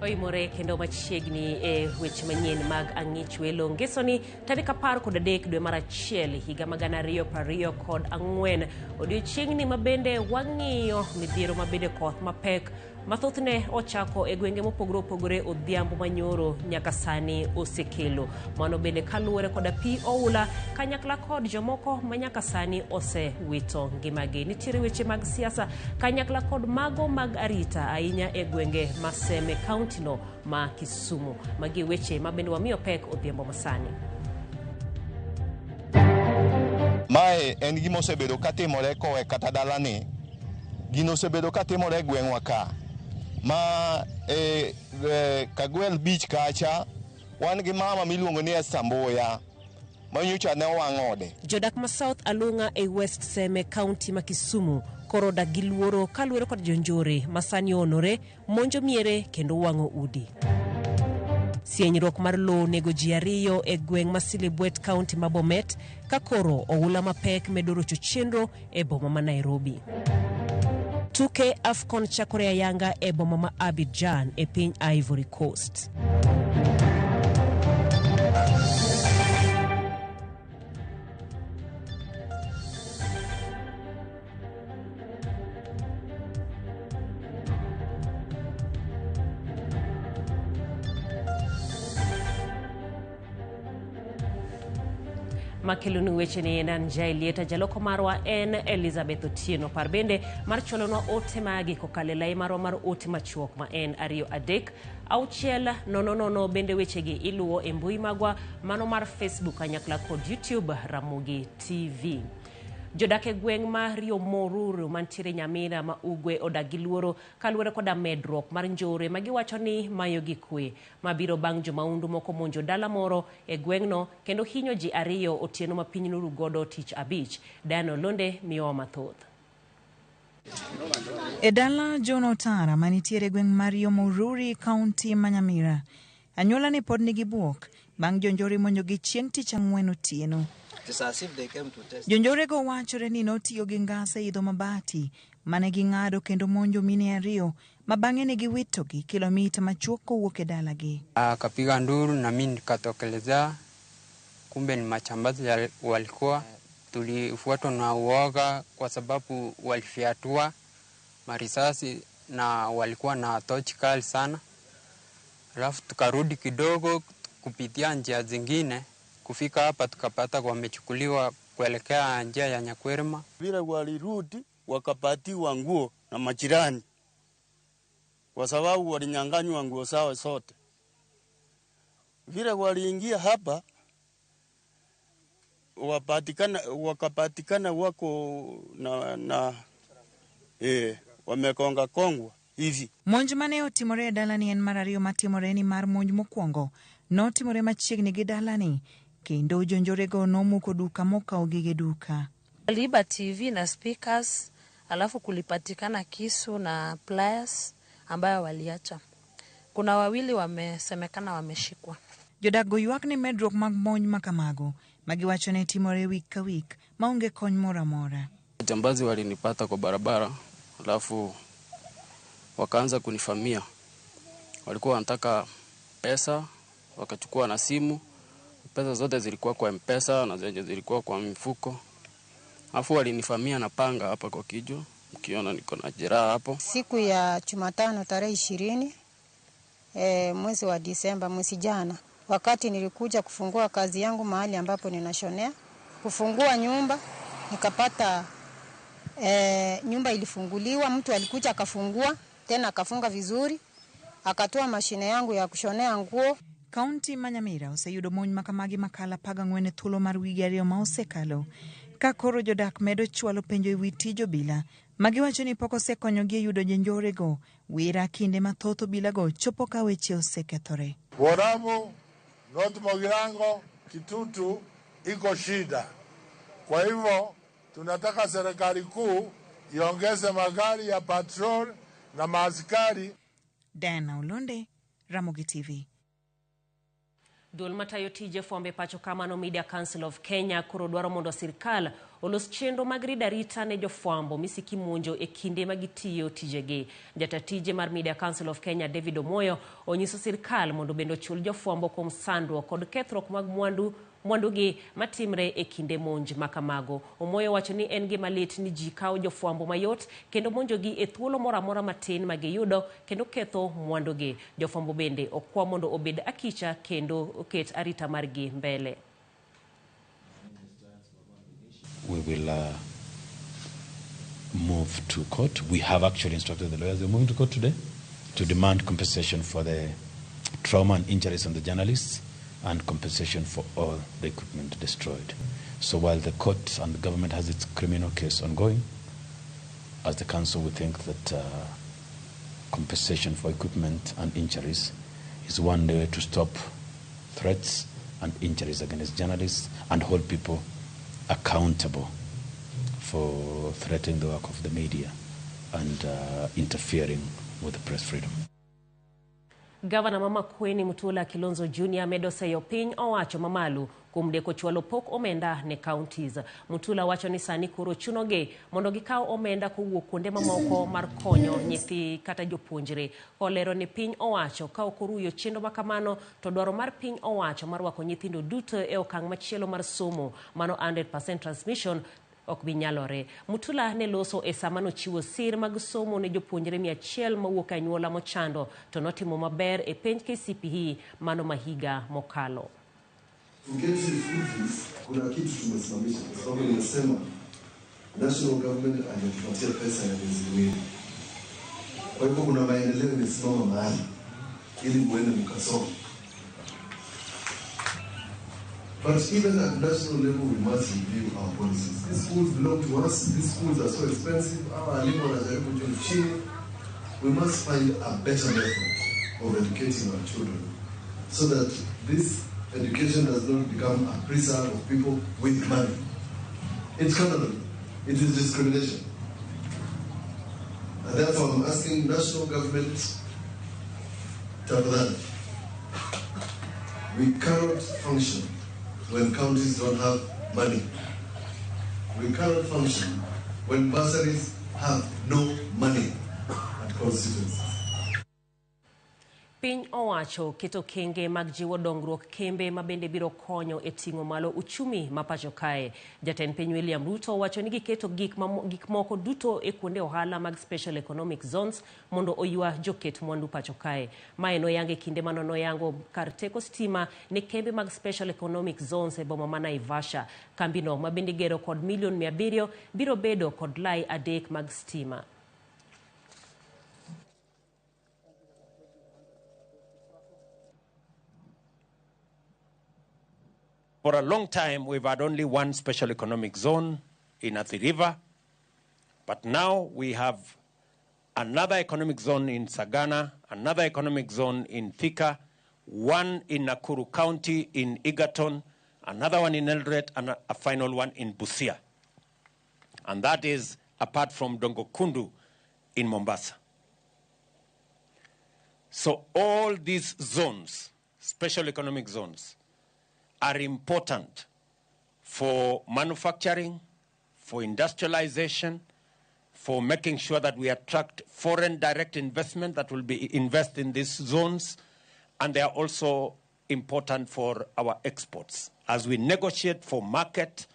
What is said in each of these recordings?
Oimore kendo machiegni e weche manyien mag ang'ich welo ngesoni tarik 13 dwe mar 1 higa ma 2024 odiochieng'ni mabende wang'iyo midhiero mabende koth mapek mathothne ochako e gwenge mopogore opogore odhiambo manyoro nyaka sani osekelo. Mano bende kaluwore koda pi oula kanyakla kod jomoko ma nyaka sani osewito ngimagi. Nitiere weche mag siasa kanyakla kod mago mag arita ahinya e gwenge ma Seme kaunti no ma Kisumu. Magi weche ma bende wamiyo pek odhiambo masani. Mae en gima osebedo katimore kowe kata dalani. Gino osebedo katimore e gweng'wa ka. Ma e, e Kagwel Beach kacha wan gi mama miluongo ni Esther Mbuya ma nyocha ne owang' ode. Jodak ma South Alung'a ei West Seme kaunti ma Kisumu koro odak gi luoro kaluwore kod jonjore ma sani oonore monjo miere kendo wang'o udi. Sienyruok mar lowo nego ji ariyo e gweng' ma Silibwet kaunti ma Bomet ka koro oula mapek medo rocho chenro e boma ma Nairobi. Tuke AFCON chakore ayanga e boma ma Abidjan e piny Ivory Coast. Makelonu weche ni en Anjai Lieta, jaloko marwa en Elizabeth Otieno. Par bende mar chwalonwa ote magi kokalo e lai marwa mar ote machuok ma en 2 3 6 0 0. Bende wechegi iluwo e mbui magwa mano mar Facebook kanyakla kod YouTube Ramogi TV. Jodak e gweng' ma Riomoruru mantiere Nyamira ma Ugwe odak gi luoro kaluwore koda medruok mar njore ma giwacho ni mayogi kwe mabiro bang' jomaundu moko monjo dala moro e gweng'no kendo hinyo ji ariyo otieno ma piny noru godo tich abich. Diana Olonde miyowa mathoth. E dala John Otara manitiere e gweng' mar Yomoruri, kaunti ma Nyamira, anyuola ne pod nigi buok bang' jonjore monjogi chieng' tich ang'wen otieno. Jonjorego wachore ni notiyo gi ngas e idho mabati mane ging'ado kendo monjo mine ariyo ma bang'e ne giwitogi kilomita machuok kowuok e dalagi. Akapiga nduru na mimi nikatokelezea, kumbe ni majambazi walikuwa. Tulifuatwa na uoga kwa sababu walifyatua marisasi na walikuwa na tochi kali sana. Alafu tukarudi kidogo kupitia njia zingine, kufika hapa tukapata wamechukuliwa kuelekea njia ya Nyakwerma. Vile walirudi wakapatiwa nguo na majirani, kwa sababu walinyang'anywa nguo zao zote. Vile waliingia hapa wakapatikana wako na wamekonga kongwa hivi. Monj mane otimore e dalani en mar ariyo matimore ni mar monj mokwongo notimore machiegni gi dalani kendo jonjorego nomuko duka mokawo gige duka. Waliiba TV na speakers, alafu kulipatikana kisu na pliers ambayo waliacha. Kuna wawili wamesemekana wameshikwa. Jodak go ywak ni medruok mag monj makamago magiwacho ne timore wik ka wik maonge kony moro amora. Jambazi walinipata kwa barabara, alafu wakaanza kunifamia. Walikuwa wanataka pesa, wakachukua na simu. Pesa zote zilikuwa kwa M-Pesa na zenye zilikuwa kwa mfuko. Alafu walinifamia na panga hapa kwa kichwa. Ukiona niko na jeraha hapo. Siku ya Jumatano tarehe 20 mwezi wa Disemba mwezi jana, wakati nilikuja kufungua kazi yangu mahali ambapo ninashonea, kufungua nyumba nikapata nyumba ilifunguliwa, mtu alikuja akafungua tena akafunga vizuri, akatoa mashine yangu ya kushonea nguo. Kaunti ma Nyamira oseyudo monj makamagi makalo 14 e thuolo mar wige ariyo ma osekalo. Ka koro jodak medo chwalo penjo e wi tij obila magiwacho ni pok osekonyogi e yudo jonjorego, wira kinde mathoth obilago chopo ka weche osekethore. Borabu, North Mugirango, Kitutu iko shida. Kwa hivyo tunataka serikali kuu iongeze magari ya patrol na maaskari. Diana Olonde, Ramogi TV. Duol matayo tije fwambo e pacho kamano Media Council of Kenya koro dwaro mondo sirkal olos chenro mag rido arita ne jofwambo misiki monjo e kinde ma gitiyo tijegi. Jata tije mar Media Council of Kenya David Omoyo onyiso sirkal mondo bende ochul jofwambo kuom sandruok kod kethruok mag mwandu mwandugi matimre e kinde monj makamago. Omoyo wacho ni en gima lit ni ji kawo jofwambo mayot kendo monjogi e thuolo moro amora matin ma giyudo kendo ketho mwandugi. Jofwambo bende okwa mondo obed akicha kendo oket arita margi mbele. We will move to court. We have actually instructed the lawyers. We're moving to court today to demand compensation for the trauma and injuries on the journalists and compensation for all the equipment destroyed. So while the court and the government has its criminal case ongoing, as the council we think that compensation for equipment and injuries is one way to stop threats and injuries against journalists and hold people accountable for threatening the work of the media and interfering with the press freedom. Gavana ma Makueni Mutula Kilonzo Jr. medo seyo piny owacho mamalo kuom deko chwalo pok omenda ne counties. Mutula wacho ni sani koro chunogi mondo gikaw omenda kowuok kuonde mamoko mar konyo nyithi kata jopuonjre. Kolero ni piny owacho ka ok oruyo chenro makamano to dwaro mar piny owacho mar rwako nyithindo duto e okang' machielo mar somo mano 100% transmission ok bi nyalore. Mutula ne loso e sama nochiwo sir mag somo ne jopuonjre 100 mawuok e anyuola mochando to notimo maber e penj KCPE mano ma higa mokalo. To get you school fees, kuna kitu tumesimamisha kwa sababu nimesema national government haijatupatia pesa ya miezi miwili. Kwa hivyo kuna maendeleo imesimama mahali ili muende mkasome. But even at national level, we must review our policies. These schools belong to us. These schools are so expensive. Our walimu wanajaribu juu chini. We must find a better method of educating our children so that this education does not become a preserve of people with money. It cannot be. It is discrimination. And therefore, I'm asking national government, tafadhali, we cannot function when counties don't have money. We cannot function when bursaries have no money at constituencies. Piny owacho keto kenge mag jiwo dongruok kembe ma bende biro konyo e ting'o malo uchumi ma pacho kae. Jatend piny William Ruto owacho ni giketo gik moko duto e kuonde ohala mag Special Economic Zones mondo oywa joket mwandu pacho kae. Mae noyango e kinde mano noyango kar teko stima ne kembe mag Special Economic Zones e boma ma Naivasha. Kambino ma bende gero kod milion 700 biro bedo kod lai 3 mag stima. For a long time, we've had only one special economic zone in Athi River, but now we have another economic zone in Sagana, another economic zone in Thika, one in Nakuru County in Egerton, another one in Eldoret, and a final one in Busia. And that is apart from Dongokundu in Mombasa. So all these zones, special economic zones, are important for manufacturing, for industrialization, for making sure that we attract foreign direct investment that will be invested in these zones, and they are also important for our exports. As we negotiate for market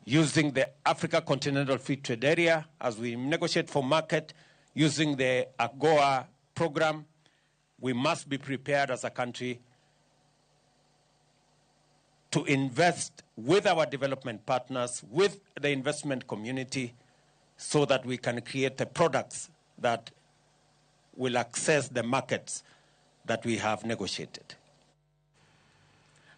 using the Africa Continental Free Trade Area, as we negotiate for market using the AGOA program, we must be prepared as a country to invest with our development partners, with the investment community, so that we can create the products that will access the markets that we have negotiated.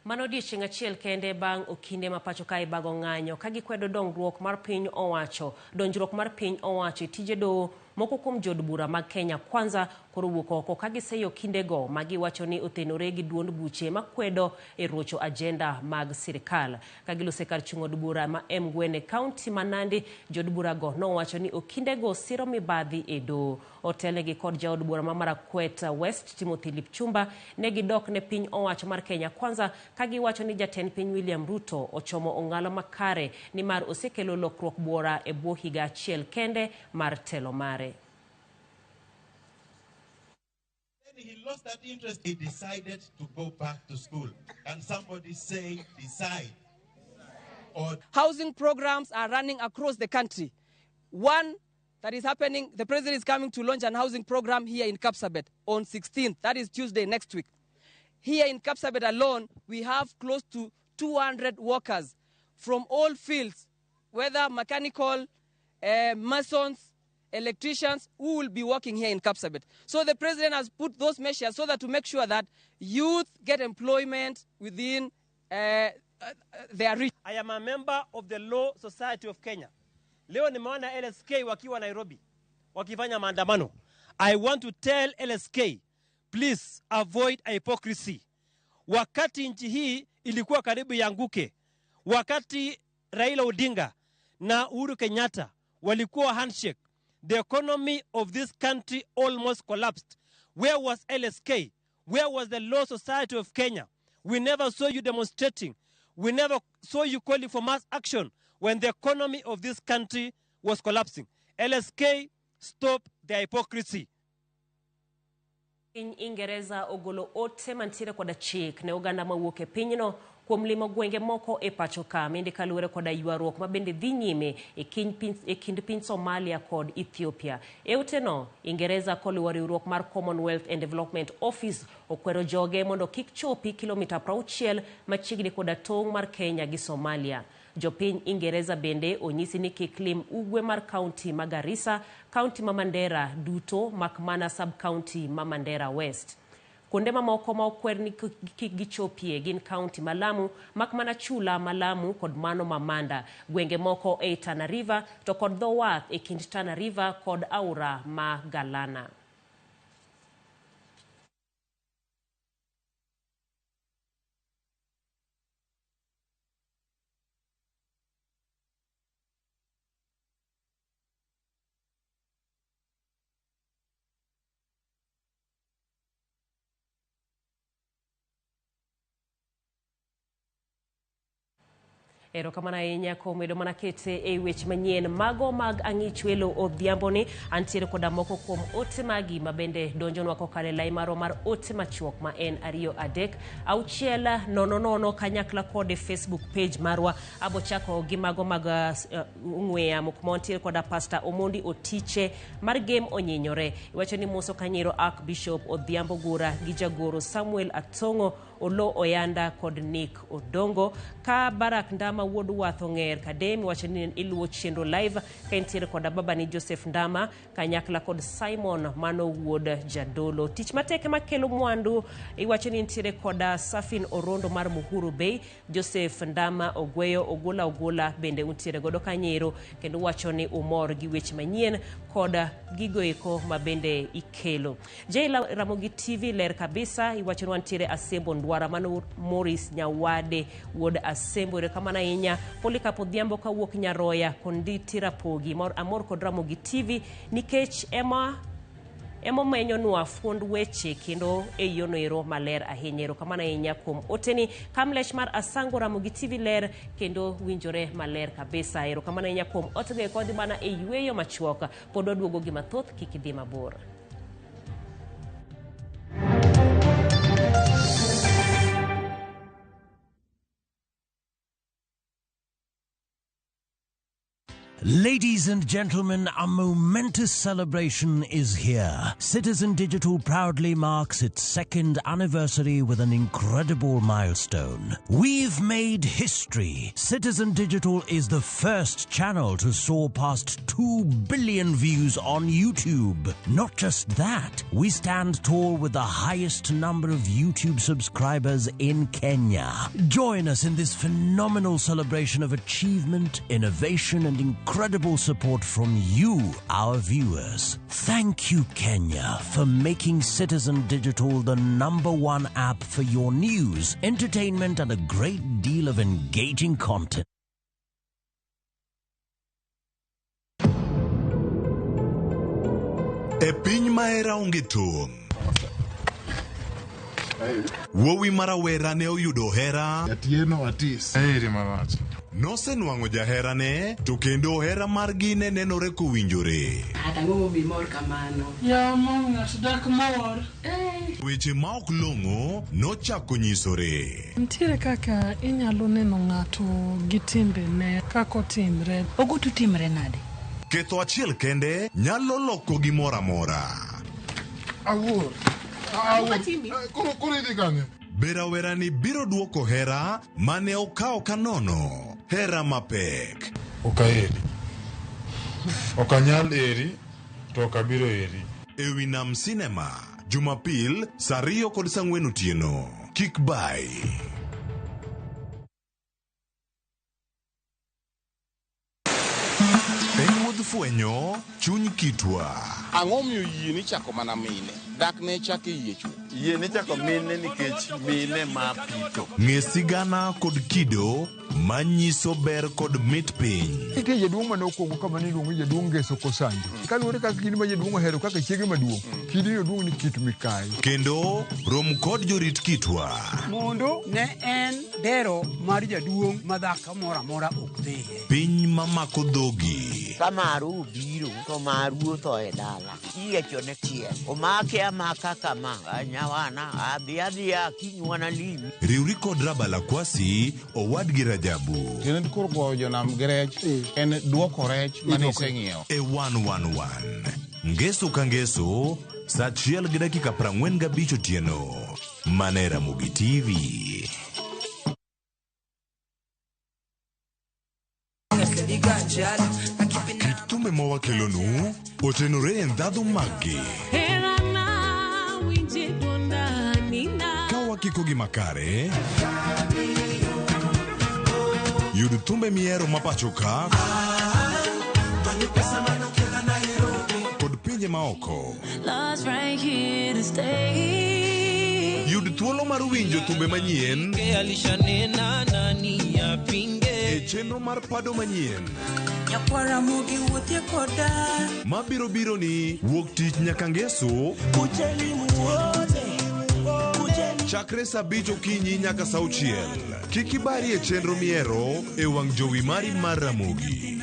Mano odiechieng' achiel kende bang' okinde ma pacho kae bago ng'anyo ka gikwedo dongruok mar piny owacho, donjruok mar piny owacho e tije doho Moko kuom jood bura mag Kenya Kwanza koro wuok oko ka giseyo kindego ma giwacho ni othenore gi duond buche makwedo e rocho ajenda mag sirikal. Ka gilose kar chung' od bura ma Emgwen e kaunti ma Nandi, jood burago nowacho ni okindego siro mibadhi e doho. Otelnegi kod jaod bura ma Marakwet West Timothy Lipchumba ne gidok ne piny owacho mar Kenya Kwanza ka giwacho ni jatend piny William Ruto ochomo ong'ala makare nimar osekelo lokruok buora e bwo higa achiel kende mar telo mare. Then he lost that interest. He decided to go back to school. And somebody say, decide. Or housing programs are running across the country. One that is happening, the president is coming to launch an housing program here in Kapsabet on 16th. That is Tuesday next week. Here in Kapsabet alone, we have close to 200 workers from all fields, whether mechanical, masons, electricians, who will be working here in Kapsabet. So the president has put those measures so that to make sure that youth get employment within their reach. I am a member of the Law Society of Kenya. Leo nimeona LSK wakiwa Nairobi wakifanya maandamano. I want to tell LSK, please avoid hypocrisy. Wakati nchi hii ilikuwa karibu ianguke, wakati Raila Odinga na Uhuru Kenyatta walikuwa handshake, the economy of this country almost collapsed. Where was LSK? Where was the Law Society of Kenya? We never saw you demonstrating. We never saw you calling for mass action when the economy of this country was collapsing. LSK, stop the hypocrisy. Piny Ingereza ogolo ote mantiere koda chik ne oganda mawuok e pinyno kuom limo gwenge moko e pacho ka mende kaluwore koda ywaruok ma bende dhi nyime e kind piny Somalia kod Ethiopia. E oteno, Ingereza koluwo riwruok mar Commonwealth and Development Office okwero joge mondo kik chopi kilomita 60 machiegni koda tong' mar Kenya gi Somalia. Jopiny Ingereza bende onyisi ni kik lim ugwe mar kaunti ma Garissa, kaunti ma Mandera duto mak mana sub-county ma Mandera West. Kuonde mamoko ma okwer ni kik gichopie gin kaunti ma Lamu, mak mana chula ma Lamu kod mano ma Manda, gwenge moko e Tana River to kod dho wath e kind Tana River kod aora ma Galana. Erokamano ahinya kuom bedo mana kete e weche manyien mago mag ang'ich welo odhiamboni. Antiere koda moko kuom ote magi ma bende donjonwa kokalo e lai marwa mar ote machuok ma en 2 3 6 0 0 kanyakla kod e Facebook page marwa. Abo chako gi mago mag ong'we yamo kuma wantiere koda Pastor Omondi Otiche mar Game Onyinyore. Iwacho ni Muso Kanyiro Archbishop Odhiambo Gura gi jagoro Samuel Atong'o Olo Oyanda kod Nick Odongo. Ka Barak Ndama wuod Wath Ong'er Kadem wacho ni iluwo chenro live ka entiere koda babani Joseph Ndama kanyakla kod Simon mano wuod Jadolo. Tich matek makelo mwandu iwacho ni entiere koda Safin Orondo mar Muhuru Bay, Joseph Ndama Ogweyo Ogola Ogola bende untiere godo kanyero kendo wacho ni umor gi weche manyien koda gigo eko ma bende ikelo. Jaila Ramogi TV ler kabisa iwacho ni wantiere Asembo Ndwara mano Morris Nyawade wuod Asembo. Erokamano ahinya. Polycarp Odhiambo kawuok Nyaroya Konditi Rapogi amor kod Ramogi TV nikech ema emomenyonwa fuond weche kendo e yono ero maler ahinya. Erokamano ahinya kuom oteni. Kamlech mar Asango Ramogi TV ler kendo winjore maler kabisa. Erokamano ahinya kuom otego kodhi mana e yweyo machuok. Pod waduogo gi mathoth, kik idhi mabor. Ladies and gentlemen, a momentous celebration is here. Citizen Digital proudly marks its second anniversary with an incredible milestone. We've made history. Citizen Digital is the first channel to soar past 2 billion views on YouTube. Not just that, we stand tall with the highest number of YouTube subscribers in Kenya. Join us in this phenomenal celebration of achievement, innovation, and incredible support from you, our viewers. Thank you, Kenya, for making Citizen Digital the number one app for your news, entertainment, and a great deal of engaging content. E piny ma hera onge tong'. Wuowi ma rawera ne oyudo hera. Atieno Atis. Eri marach. Nosenwang'o jaherane to kendo hera margi ne nenore kowinjore. Ang'o momiyo imor kamano? Yamo ng'ato dak mor. Weche ma ok long'o nochako nyisore. Nitiere kaka inyalo neno ng'ato gi timbene kaka otimre. Ogutu timre nade? Ketho achiel kende nyalo loko gimoro amora. Awuor. Awuor. Koro koro idhi kanye? Be rawerani biro duoko hera mane okawo ka nono? Hera mapek. Ok aheri. Ok anyal heri to ok abiro heri. Ewi Nam Cinema, Jumapil saa ariyo kod saa ang'wen otieno. Kik bayi. En wuodh fwenyo chuny kitwa. Ang'o miyo yie nichako mana mine? Dak ne chak e yie chwo. Yie nichako mine nikech mine ma pito. Ng'e sigana kod kido manyiso ber kod mit piny. Nitie jaduong' mane okwongo kama ne iluongo ni jaduong' Ngeso Kosanjo. Kaluwore kaka kidi ma jaduong' ohero kaka chiege maduong', kidino duong' ni Kit Mikayi. Kendo rom kod jorit kitwa. Mondo ne en dero mar jaduong' ma dhako moro amora ok dhiye. Piny mamako dhogi. Ka maru obiro to maru otho e dala. Iyiechone tiel. Omake amaka kama. Nyawana adhi adhiya kiny wanalimi. Riwri kod Rabalakwasi owadgi Rajabu. Tiende koro goyo jonam gi rech en duoko rech mane iseng'iewo. E 111. Ngeso ka ngeso, saa achiel gi dakika 45 otieno. Mana e Ramogi TV. Kit thumbe ma wakelonu otenore e ndhadhu maggi. Ka wakikogi makare, yud thumbe mihero ma pacho ka kod pinje maoko. Yud thuolo mar winjo thumbe manyien e chenro mar pado manyien mabiro biro ni wuok tich nyaka ngeso chakre saa abich okinyi nyaka saa auchiel. Kik ibari e chenro mihero e wang' jowi mari mar Ramogi.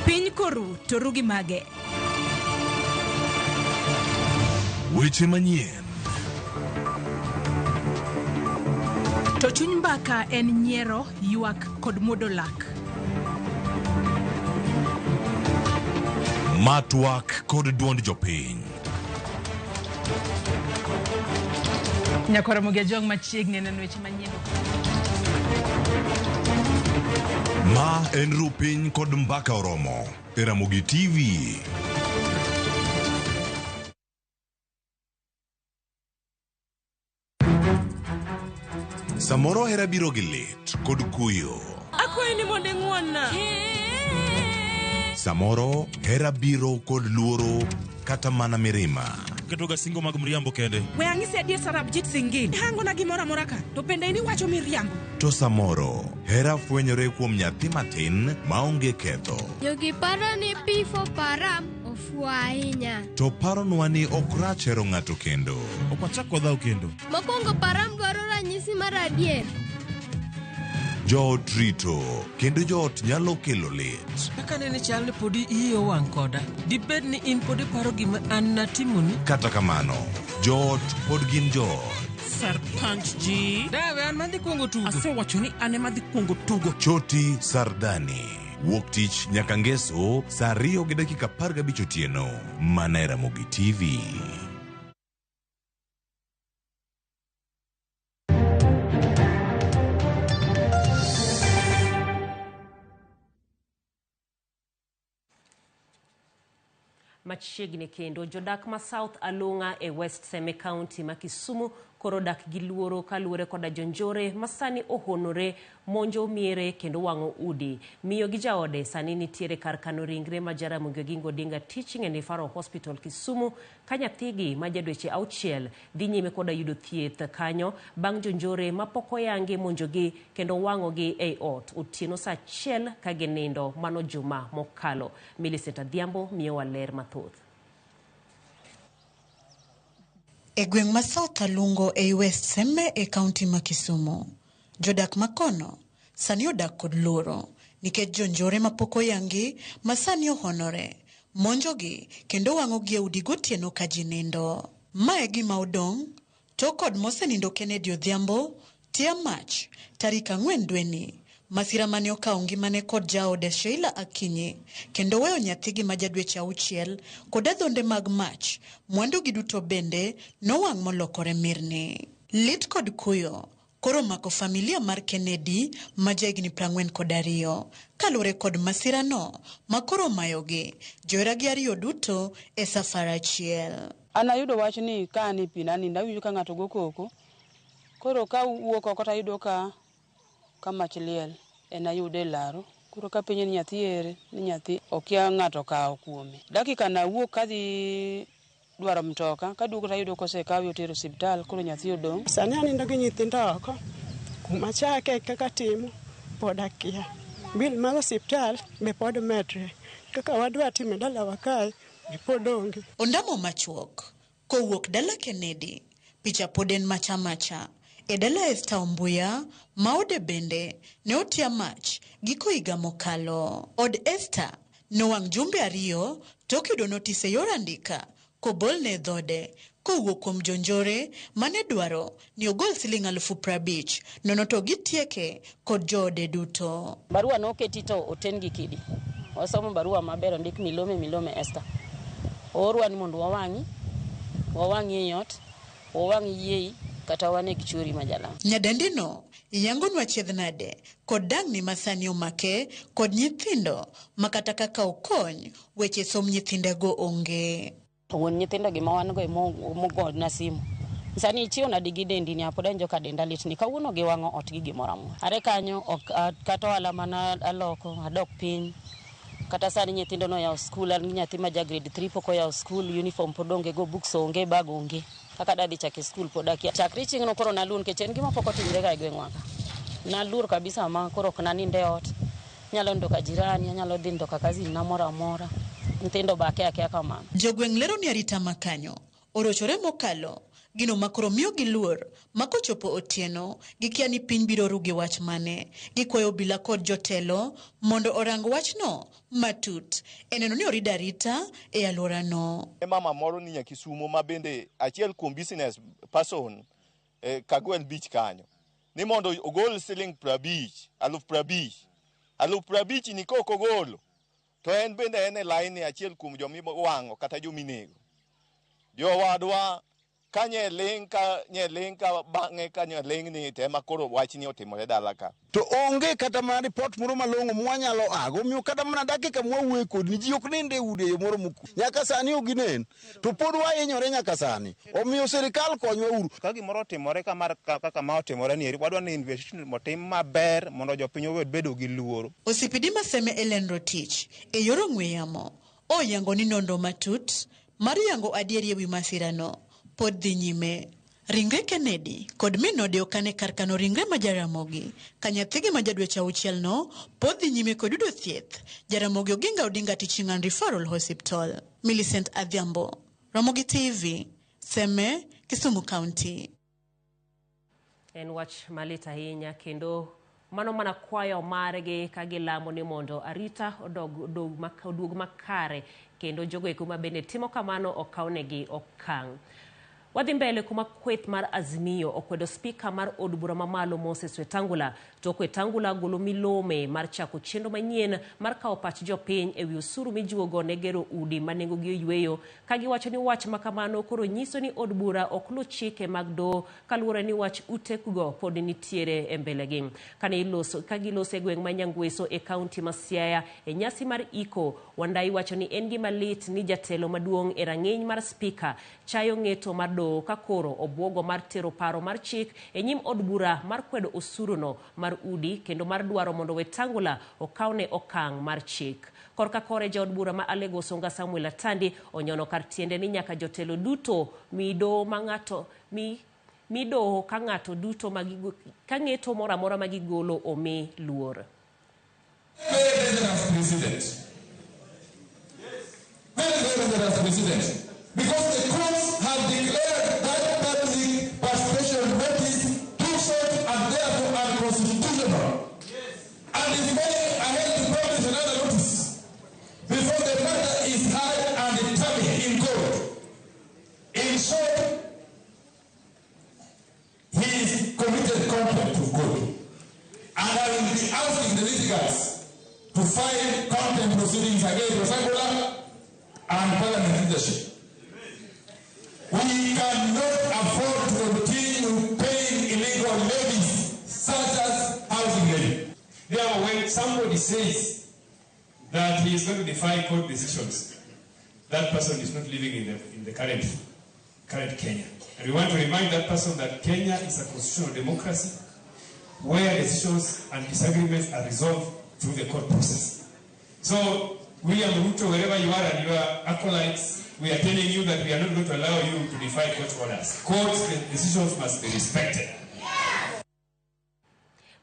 Piny koru to ru gi mage. Weche manyien. To chuny mbaka en nyiero, ywak kod muodo lak. Ma twak kod duond jopiny. Nyakwar Ramogi Ajwang' machiegni neno weche manyien. Ma en ru piny kod mbaka oromo e Ramogi TV. Samoro hera biro gi lit kod kuyo. Akwayi ni mondo ing'won-na. Samoro hera biro kod luoro kata mana mirima. Ketoga singo mag mriambo kende. We ang'isi adier Sarabjit Singh. Ihangona gimoro amora ka to bende in iwacho miriambo. To samoro hera fwenyore kuom nyathi matin maonge ketho. Jogi paro ni P4 Param ofuwo ahinya. To paronwa ni ok rach hero ng'ato kendo. Ok wachak wadhaw kendo. Mokwongo Param dwaro ranyisi mar adier. Joot rito kendo joot nyalo kelo lit. Kaka nene chal ni podi iyi owang' koda. Dibed ni in pod iparo gima an natimoni? Kata kamano, joot pod gin joot. Sarpanch ji. Dawe an madhi kuongo tugo. Asewacho ni an ema adhi kuongo tugo. Choti Sardani. Wuok tich nyaka ngeso saa 2:15 otieno. Mana e Ramogi TV. Machiegni kendo jodak ma South Alunga e West Seme County ma Kisumu koro dak gi luoro kaluwore koda jonjore ma sani ohonore monjo miere kendo wang'o udi. Miyo gi jaode sani nitiere kar kano ringre ma Jaramogi Oginga Odinga Teaching and Referral Hospital Kisumu ka nyathigi ma ja dweche auchiel dhi nyime koda yudo thieth kanyo bang' jonjore ma pok oyangi monjogi kendo wang'ogi ei ot otieno saa achiel ka ginindo mano juma mokalo. Millicent Adhiambo miyowa ler mathoth. E gweng' ma South Alungo ei West Seme e kaunti ma Kisumu, jodak ma kono sani odak kod luoro nikech jonjore mapok oyangi ma sani ohonore monjogi kendo wang'ogi e udi gotieno ka ji nindo. Ma e gima odong' to kod mosenindo Kennedy Odhiambo tia mach tarik 4 dweni. Masira mane okawo ngimane kod jaode Sheila Akinyi kendo weyo nyathigi ma ja dweche 6 kod adhonde mag mach, mwandugi duto bende nowang' molokore mirni. Lit kod kuyo koro omako familia mar Kennedy ma jahigni 42 kaluwore kod masirano ma koro omayogi joheragi ariyo duto e safar achiel. An ayudo wach ni ka an e pi nanindo awinjo ka ng'ato go koko, koro ka awuok oko to ayudo ka mach liel en ayude e laro. Koro kapenje ni nyathi ere, ni nyathi okia ng'ato okawo kuome. Dakika na awuok kadhi dwaro mtoka, kaduogo to ayudo kosekawe otero osiptal, koro nyathi odong'. Sani anindo gi nyithindo oko, kuma chake kaka timo pod akia. Bil mar osiptal be pod medre, kaka wadwa timo e dalawa kae be pod onge. Ondamo machuok kowuok dala Kennedy, picha pod en macha macha. E dala Esther Ombuya, ma ode bende ne otia mach giko higa mokalo. Od Esther nowang' jumbe 2 tok yudo notis e yor andika kobolne e dhode kowuok kuom jonjore mane dwaro ni ogol siling 50,000 nono to gitieke kod joode duto. Barua noketi to oten gi kidi. Wasomo barua maber ondik Milome Milome Esther. Oorwa ni mondo wawang'i e ot, wawang' yiei kata waneg chuori majala. Nyadendino yangonwa chiedh nade kod dang'ni masani omake kod nyithindo ma kata kaka okony weche som nyithindego onge. Wuon nyithindo gima wan go mogona simu. Sani ichiew nade gi dendi ni pod awinjo ka denda lit ni kawuono giwang'o ot gi gimoro amora. Are kanyo ok kata ohala mana aloko adok piny. Kata sani nyithindo noyawo skul, an gi nyathi ma ja grade 3 pok oyawo skul, uniform pod onge go, books onge, bag onge. Kaka dadhi chako e skul pod akia. Chakre chieng'no koro naluor nikech en gima pok otimre ga e gweng'wa ka. Naluor kabisa ma koro ok nanind e ot. Anyalo nindo ka jirani, anyalo dhi nindo ka cousin na moro amora. Nyithindo be akia akia kamano. Jogweng' lero ni arita ma kanyo orochore mokalo gino ma koro miyo gi luor ma kochopo otieno gikia ni piny biro ru gi wach mane. Gikwayo obila kod jotelo mondo orang wachno matut e neno ni orid arita e alworano. Mama moro ni Nyakisumo ma bende achiel kuom business person Kagwel Beach kanyo ni mondo ogol siling 50, 50,000. 50,000 ni kok ogolo to en bende en e line achiel kuom joma iwang'o kata joma inego. Jowadwa ka nye ling' ka bang'e ka nye ling' ni to ema koro wachni otimore dala ka. To onge kata mana ripot moro malong'o mwanyalo ago, omiyo kata mana dakika mwawuoye kodni ji ok nind e udi e yo moro mokwe. Nyaka sani ok ginen, to pod wahinyore nyaka sani. Omiyo sirikal konywa uru. Ka gimoro otimore kaka ma otimore ni eri, wadwa ni investigation otim maber mondo jopiny owed bedo gi luoro. OCPD Maseme Ellen Rotich e yor ong'we yamo oyango ni nonro matut mar yango adieri ewi masirano pod dhi nyime. Ringre Kennedy kod min ode okan e kar kano ringre ma Jaramogi ka nyathigi ma ja dweche 6 no pod dhi nyime kod yudo thieth Jaramogi Oginga Odinga Teaching and Referral Hospital. Millicent Adhiambo, Ramogi TV, Seme, Kisumu County. En wach malit ahinya kendo mano mana kwayo margi ka gilamo ni mondo arita oduog makare kendo jogo eko ma bende timo kamano okawnegi okang'. Wadhi mbele kuma kweth mar Azimio okwedo spika mar od bura mamalo Moses Wetangula. Tok Wetangula golo milome mar chako chenro manyien mar kawo pach jopiny ewi osuru mijuogo ne gero udi ma nengogi oyweyo, ka giwacho ni wach ma kamano koro nyiso ni od bura ok luw chike mag doho kaluwore ni wach utego pod nitiere e mbelegi. Kane iloso ka giloso e gweng' ma Nyangweso e kaunti ma Siaya e nyasi mar iko, Wandayi wacho ni en gima lit ni jatelo maduong' e rang'iny mar spika chayo ng'eto mar doho ka koro obwogo mar tero paro mar chik e nyim od bura mar kwedo osuruno mar udi kendo mar dwaro mondo Wetangula okawne okang' mar chik. Korka kore jaod bura ma Alego Osonga Samuel Atandi onyono kar tiende ni nyaka jotelo duto mi doho ma ng'ato mi mi doho ka ng'ato duto ma gigo, ka ng'eto moro amora ma gigolo omi luor. Very dangerous president. Very, very dangerous president. Because the courts have declared that public participation notice too short and therefore unconstitutional. And is going ahead to publish another notice before the matter is heard and determined in court. In short, he is committed contempt of court. And I will be asking the litigants to file contempt proceedings against Wetangula and parliament leadership. We cannot afford to continue paying illegal levies such as housing levy. Therefore, when somebody says that he is going to defy court decisions, that person is not living in the current Kenya. And we want to remind that person that Kenya is a constitutional democracy where decisions and disagreements are resolved through the court process. So, William Ruto, wherever you are and your acolytes, we are telling you that we are not going to allow you to defy court orders. Court decisions must be respected.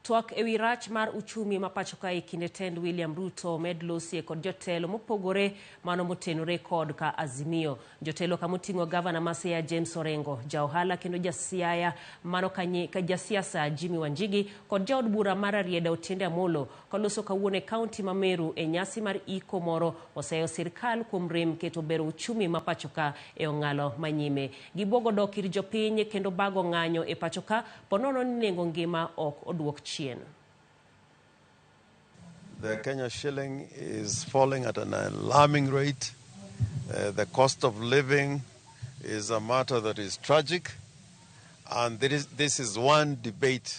Twak ewi rach mar uchumi ma pacho ka e kinde tend William Ruto med losie kod jotelo mopogore mano motenore kod ka Azimio. Jotelo kamoting'o gavana ma Siaya James Orengo, ja ohala kendo jasiaya mano ka jasiasa Jimmy Wanjigi kod jaod bura mar Rarieda Otiende Amolo koloso kawuono e kaunti ma Meru e nyasi mar iko moro oseyo sirkal kuom rem keto bero uchumi ma pacho ka e ong'alo manyime. Gibuogo dok ir jopiny kendo bago ng'anyo e pacho ka ponono ni nengo ngima ok oduok chien. The Kenya shilling is falling at an alarming rate. The cost of living is a matter that is tragic. And this is one debate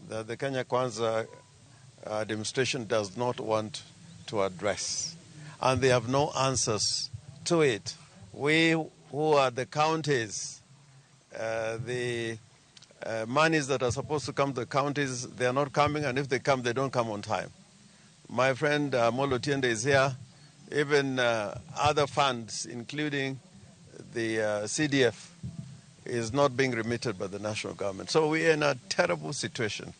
that the Kenya Kwanza administration does not want to address. And they have no answers to it. We who are the counties, the monies that are supposed to come to the counties, they are not coming, and if they come, they don't come on time. My friend Molo Tiende is here. Even other funds, including the CDF, is not being remitted by the national government. So we are in a terrible situation.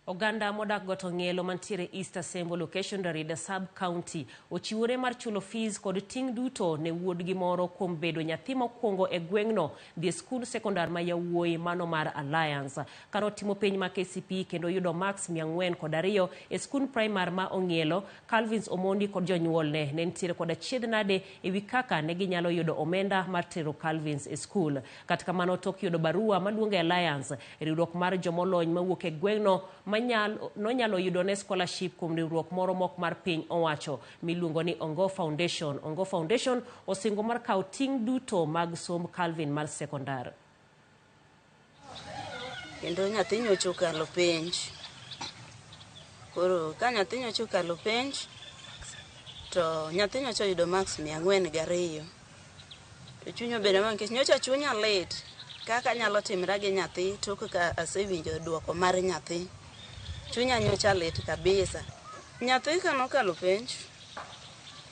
Oganda modak Got Ong'elo mantiere East Asembo location Rarieda Sub County ochiwore mar chulo fees kod ting' duto ne wuodgi moro kuom bedo nyathi mokwongo e gweng'no dhi e skund sekondar ma yawuoyi mano mar Alliance. Kane otimo penj ma KCPE kendo yudo marks 402 e skund primar ma Ong'elo, Calvins Omondi kod jonyuolne ne nitiere kod achiedh nade ewi kaka ne ginyalo yudo omenda mar tero Calvins e skul. Kata kamano tok yudo barua maluongo e Alliance, riwruok mar jomolony mawuok e gweng'no nonyalo yudo ne scholarship kuom riwruok moro mok mar piny owacho miluongo ni Ongo Foundation. Ongo Foundation osingo mar kawo ting' duto mag somb Calvin mar sekondar. Kendo nyathi nyocha okalo penj. Koro ka nyathi nyocha okalo penj, to nyathi nyocha oyudo marks 402. To chuny obedo ma nikech nyocha chunya lit kaka nyalo timra gi nyathi tok ka asewinjo duoko mar nyathi. Chunya nyocha lit kabisa. Nyathi kanokalo penj,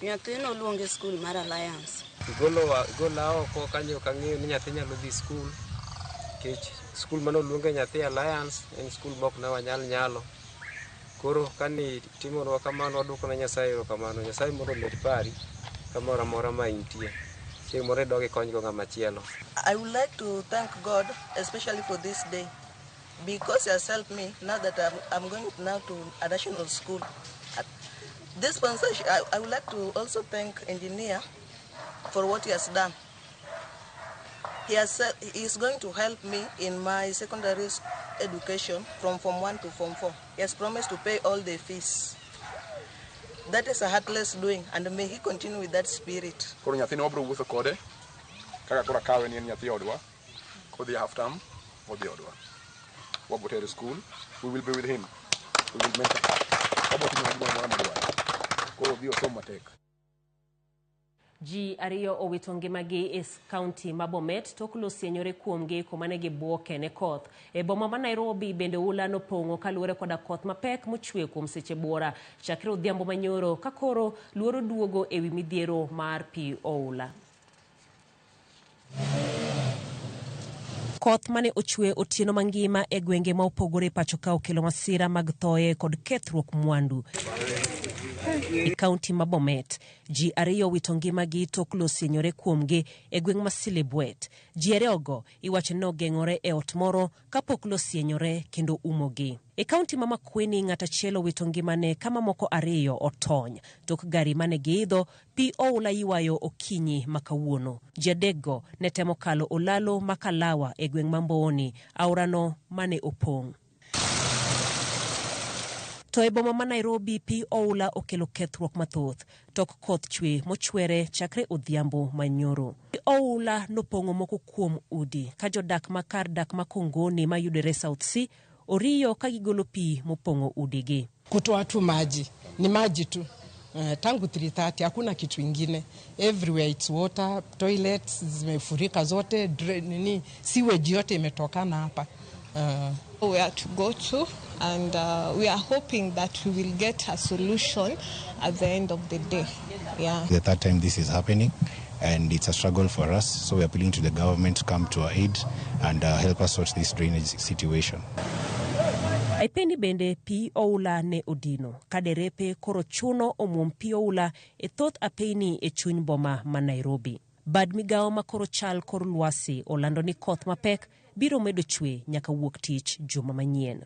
nyathi noluong e skul mar Alliance. Gola oko kanyo ok ang'eyo ni nyathi nyalo dhi skul, nikech skul mane oluonge nyathi Alliance en skul mok ne wanyal nyalo. Koro kani timonwa kamano waduoko ne Nyasaye erokamano. Nyasaye mondo omed pari kamoro amora ma intie. Chieng' moro idog ikonygo ng'ama chielo. I would like to thank God, especially for this day, because he has helped me now that I'm going now to a national school. This sponsorship, I would like to also thank engineer for what he has done. He has said he is going to help me in my secondary education from Form 1 to Form 4. He has promised to pay all the fees. That is a heartless doing, and may he continue with that spirit. Koro nyathini wabiro wuotho kode kaka koro akawe ni en nyathi odwa kodhi e half term odhi odwa wabiro tere school. We will be with him, we will mentor him, wabiro timo gimoro amora modwaro koro odhi osom matek. Ji ariyo owito ngimagi e kaunti ma Bomet tok losienyore kuomgi kuma ne gibuoke ne koth. E boma ma Nairobi bende oula nopong'o kaluwore koda koth mapek mochwe kuom seche buora chakre odhiambo manyoro ka koro luoro duogo ewi midhiero mar pi oula. Koth mane ochwe otieno mangima e gwenge ma opogore pacho ka okelo masira mag thoye kod kethruok mwandu. E kaunti ma Bomet, ji ariyo owito ngimagi tok losienyore kuomgi e gweng' ma Silibwet. Ji ariyogo iwacho ni nogeng'ore e ot moro kapok losienyore kendo umogi. E kaunti ma Makueni, ng'at achiel owito ngimane ka mamoko ariyo otony tok gari mane giidho pi oula ywayo okinyi ma kawuono. Ji adekgo ne temo kalo olalo ma Kalawa e gweng' ma Mbooni, aorano mane opong'. To e boma ma Nairobi pi oula okelo kethruok mathoth tok koth chwe mochwere chakre odhiambo manyoro. Pi oula nopong'o moko kuom udi ka jodak ma kar dak ma Kongoni mayudore South C oriyo ka gigolo pi mopong'o udigi. Kutoa tu maji, ni maji tu. Tangu 3:30 hakuna kitu ingine. Everywhere it's water, toilets zimefurika zote, drain, nini, sewage yote imetokana hapa. We are to go to, and we are hoping that we will get a solution at the end of the day. Yeah. The third time this is happening, and it's a struggle for us, so we are appealing to the government to come to our aid and help us sort this drainage situation. Aipeni bende pi oula ne odino ka derepe koro chuno omuom pi oula e thoth apeyni e chuny boma ma Nairobi. Bad migawo ma koro chal kor lwasi olando ni koth mapek biro medo chwe nyaka wuok tich juma manyien.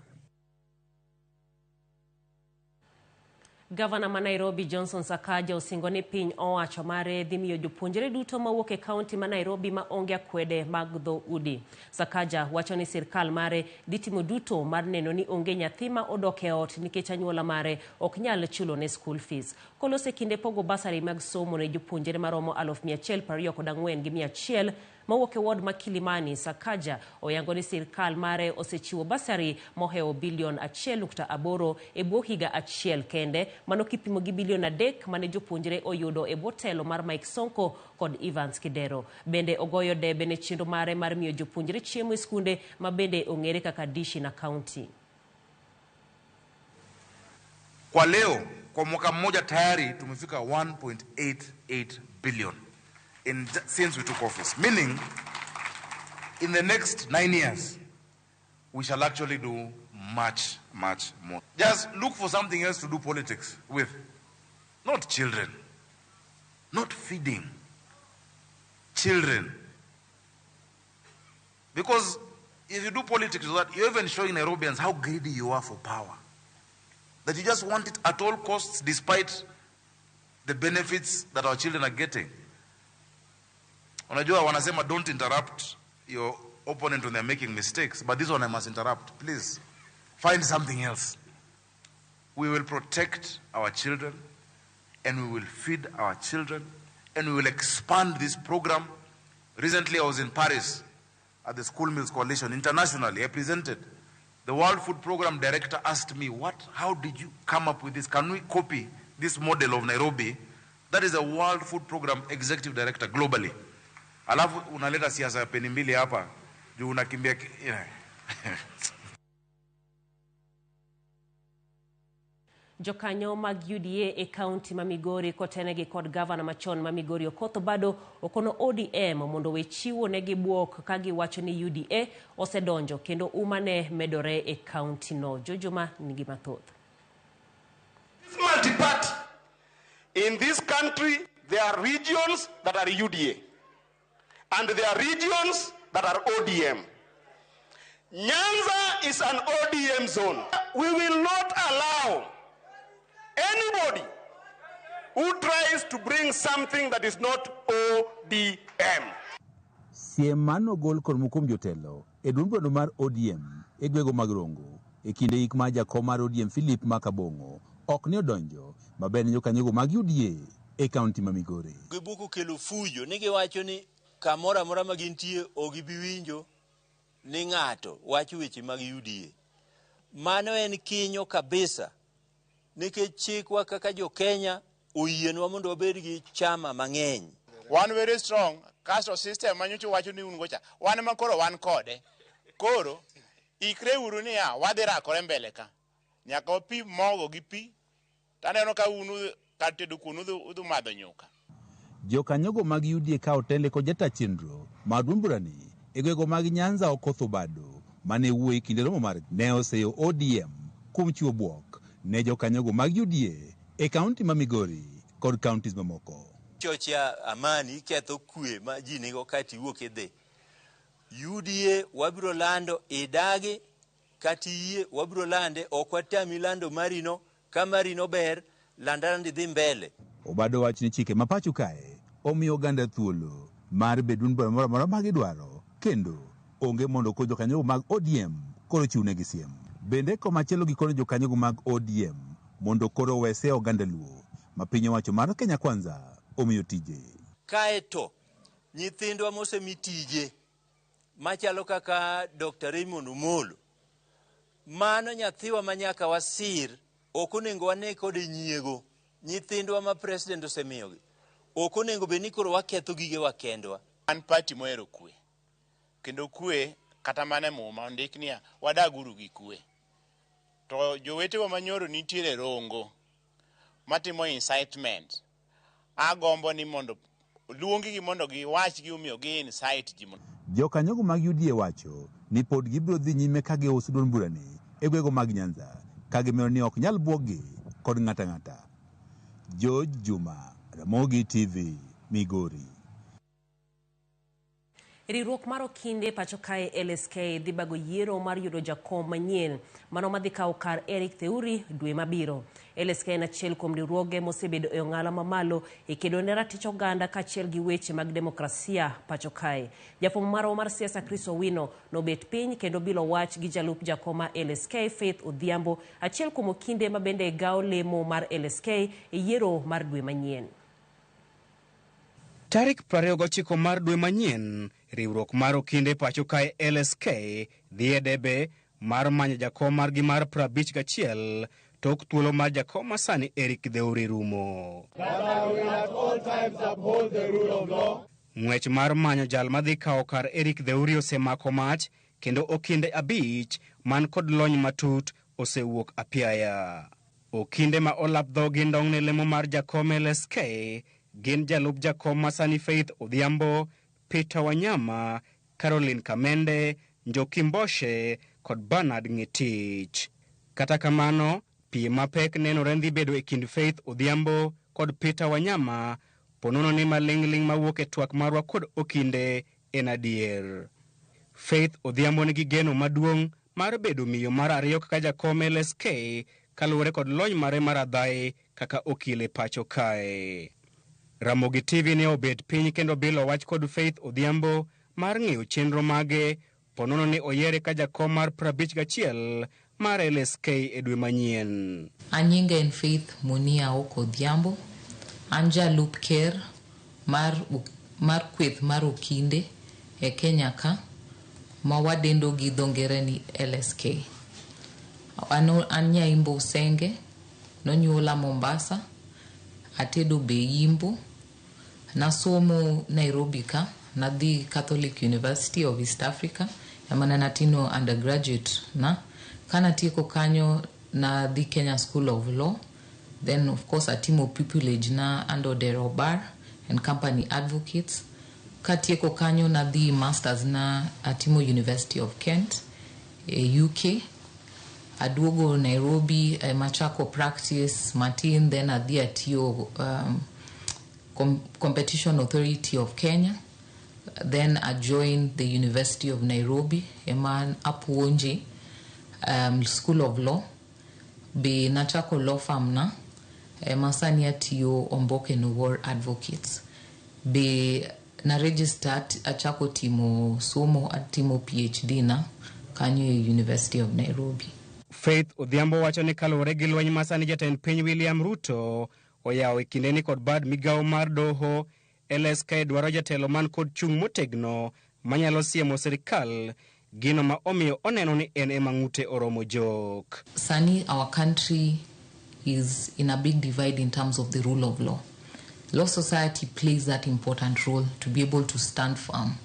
Gavana ma Nairobi Johnson Sakaja osingo ni piny owacho mare dhi miyo jopuonjre duto mawuok e kaunti ma Nairobi ma onge akwede mag dho udi. Sakaja wacho ni sirkal mare dhi timo duto mar neno ni onge nyathi ma odok e ot nikech anyuola mare ok nyal chulo ne school fees. Kolose e kinde pogo basari mag somo ne jopuonjre maromo 124,100 mawuok e ward ma Kilimani, Sakaja oyango ni sirkal mare osechiwo basari mohewo bilion 1.8 e bwo higa achiel kende, mano kipimo gi bilion 3 mane jopuonjre oyudo e bwo telo mar Mike Sonko kod Evans Kidero. Bende ogoyo debe ne chenro mare mar miyo jopuonjre chiemo e skunde ma bende ong'ere kaka dishi na kaunti. Kwa leo, kwa mwaka mmoja tayari tumefika 1.88 billion since we took office, meaning in the next 9 years we shall actually do much, much more. Just look for something else to do politics with. Not children, not feeding children. Because if you do politics with that, you're even showing Nairobians how greedy you are for power. That you just want it at all costs despite the benefits that our children are getting. Unajua wanasema don't interrupt your opponent when they're making mistakes, but this one I must interrupt. Please, find something else. We will protect our children, and we will feed our children, and we will expand this program. Recently I was in Paris at the School Meals Coalition. Internationally, I presented. The World Food Program director asked me, how did you come up with this? Can we copy this model of Nairobi? That is a World Food Program executive director globally. Alafu unaleta siasa ya peni mbili hapa, juu unakimbia Jokanyo mag UDA e kaunti ma Migori kotenegi kod gavana machon ma Migori Okoth Obado okono ODM mondo we chiwo negi buok ka giwacho ni UDA osedonjo kendo uma ne medore e kaunti no. Jojoma nigi mathoth. This multi-party in this country, there are regions that are UDA and there are regions that are ODM. Nyanza is an ODM zone. We will not allow anybody who tries to bring something that is not ODM. Siem mane ogol kod moko kuom jotelo e duond burano mar ODM e gwego mag Rongo e kinde yik mar jakom mar ODM Philip Makabong'o ok ne odonjo maber ne jokanyogo mag UDA e kaunti ma Migori. Gibuko kelo fujo ni giwacho ni kamoro amora ma gintie ok gibi winjo ni ng'ato wacho weche mag UDA. Mano en kinyo kabisa nikech chikwa kaka jo Kenya oyienwa mondo wabed gi chama mang'eny. Wan very strong kasto system manyocha wacho ni un go cha wan ma koro wan kode. Koro ikre uru niya wadhi rakore mbele ka. Nyaka wapim mogo gi pi taneno ka un kar tedo kuon udhi madho nyuka. Jokanyogo mag UDA ka otele kod jata chenro mar duond burani e gwego mag Nyanza Okoth Obado mane wuoyo e kinde romo mar ne oseyo ODM kuom chiwo bwok ne jokanyogo mag UDA e kaunti ma Migori kod kauntis mamoko. Chochea amani iketho kwe ma ji nigo kaeto iwuok idhi. UDA wabiro lando idagi kata iyie wabiro lande ok watami lando marino ka marino ber landalanda idhi mbele. Obado wacho ni chike ma pacho kae omiyo oganda thuolo mar bedo duond bura moro amora ma gidwaro kendo onge mondo koro jokanyogo mag ODM koro chiwnegi siem. Bende komachielo gikono jokanyogo mag ODM mondo koro owese oganda Luo ma piny owacho mar Kenya Kwanza omiyo tije. Kaeto nyithindwa mosemi tije machalo kaka Dr. Raymond Omolo, mano nyathiwa ma nyaka wasir, ok onego wane kode nyiego. Nyithindwa ma president osemiyogi ok onego bed ni koro waketho gigewa kendwa. An party mohero kwe kendo kwe kata mana e muma ondik niya wadaguru gi kwe. To jowetewa manyoro nitiere Rongo matimo incitement. Agombo ni mondo luonggi mondo giwach gimomiyo gi incite ji. Jokanyogo mag UDA wacho ni pod gibiro dhi nyime ka giuso duond burani e gwego mag Nyanza ka gimero ni ok nyal bwoggi kod ng'ata ng'ata. George Juma, Ramogi TV, Migori. Riwruok mar okinde pacho kae LSK dhi bago yiero mar yudo jakom manyien mano madhi kawo kar Eric Theuri dwe mabiro. LSK en achiel kuom riwruoge mosebedo e ong'ala mamalo e kedo ne ratich oganda kaachiel gi weche mag demokrasia pacho kae. Jafwambo marwa mar siasa Chris Owino nobet piny kendo bilo wach gi jalup jakom ma LSK Faith Odhiambo, achiel kuom okinde ma bende gawo lemo mar LSK e yiero mar dwe manyien. Tarik 29 mar dwe manyien, riwruok mar okinde pacho kae LSK dhi e debe mar manyo jakom margi mar 51 tok thuolo mar jakom masani Eric Theuri rumo. Ng'wech mar manyo jal madhi kawo kar Eric Theuri osemako mach kendo okinde 5 man kod lony matut osewuok apiaya. Okinde ma olap dhogi ndong' ne lemo mar jakom LSK gin jalup jakom masani Faith Odhiambo, Peter Wanyama, Caroline Kamende, Njoki Mboshe kod Bernard Ng'etich. Kata kamano, piem mapek nenore dhi bedo e kind Faith Odhiambo kod Peter Wanyama, ponono ni maling'ling' mawuok e twak marwa kod okinde en adier. Faith Odhiambo nigi geno maduong' mar bedo miyo mar ariyo kaka jakom LSK kaluwore kod lony mare mar adhaye kaka okil e pacho kae. Ramogi TV ne obet piny kendo bilo wach kod Faith Odhiambo mar ng'eyo chenro mage ponono ni oyiere ka jakom mar 51 mar LSK e dwe manyien. An nyinga en Faith Munia Oko Odhiambo. An jalup ker mar kweth mar okinde e Kenya ka ma wadendo gi dho ngere ni LSK. An Nyaimbo Usenge, nonyuola Mombasa, atedo be Yimbo, nasomo Nairobi ka, nadhi Catholic University of East Africa, ema ne natimo undergraduate na. Kanatieko kanyo nadhi Kenya School of Law, then of course atimo pupillage na under Odero Bar and Company Advocates. Katieko kanyo nadhi masters na atimo University of Kent e UK. Aduogo Nairobi machako practice matin, then adhi atiyo Competition Authority of Kenya. Then I joined the University of Nairobi ema apuonje School of Law. Be nachako law firm na ema sani atiyo Omboke Nowor Advocates. Be Na register achako timo somo, atimo PhD na kanyo e University of Nairobi. Faith Odhiambo wacho ni kaluwore gi lweny ma sani jatend piny William Ruto oyawo e kindeni kod bad migawo mar doho, LSK dwaro jatelo man kod chung' motegno manyalo siemo sirikal gino ma omiyo oneno ni en ema ng'ute oromo jok. Sani our country is in a big divide in terms of the rule of law. Law Society plays that important role to be able to stand firm